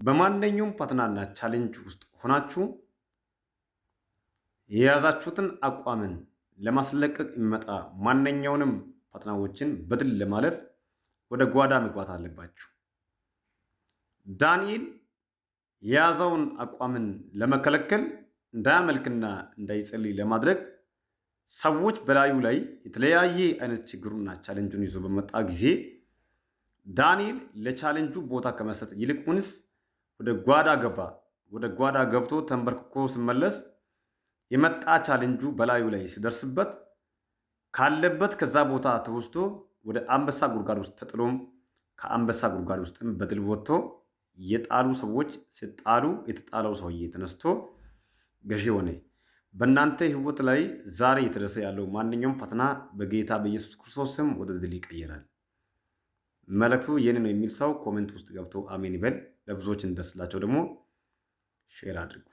በማንኛውም ፈተናና challenge ውስጥ ሆናችሁ የያዛችሁትን አቋምን ለማስለቀቅ የሚመጣ ማንኛውንም ፈተናዎችን በድል ለማለፍ ወደ ጓዳ መግባት አለባችሁ። ዳንኤል የያዘውን አቋምን ለመከለከል፣ እንዳያመልክና እንዳይጸልይ ለማድረግ ሰዎች በላዩ ላይ የተለያየ አይነት ችግሩና challenge ኡን ይዞ በመጣ ጊዜ ዳንኤል ለ challenge ኡ ቦታ ከመስጠት ይልቁንስ ወደ ጓዳ ገባ። ወደ ጓዳ ገብቶ ተንበርክኮ ሲመለስ የመጣ ቻሌንጁ በላዩ ላይ ሲደርስበት ካለበት ከዛ ቦታ ተወስዶ ወደ አንበሳ ጉድጓድ ውስጥ ተጥሎም ከአንበሳ ጉድጓድ ውስጥም በድል ወጥቶ የጣሉ ሰዎች ሲጣሉ የተጣለው ሰውዬ ተነስቶ ገዢ ሆነ። በእናንተ ሕይወት ላይ ዛሬ እየተደረሰ ያለው ማንኛውም ፈተና በጌታ በኢየሱስ ክርስቶስ ስም ወደ ድል ይቀየራል። መልእክቱ የኔ ነው የሚል ሰው comment ውስጥ ገብቶ አሜን ይበል። ለብዙዎች እንዲደርስላቸው ደግሞ share አድርጉ።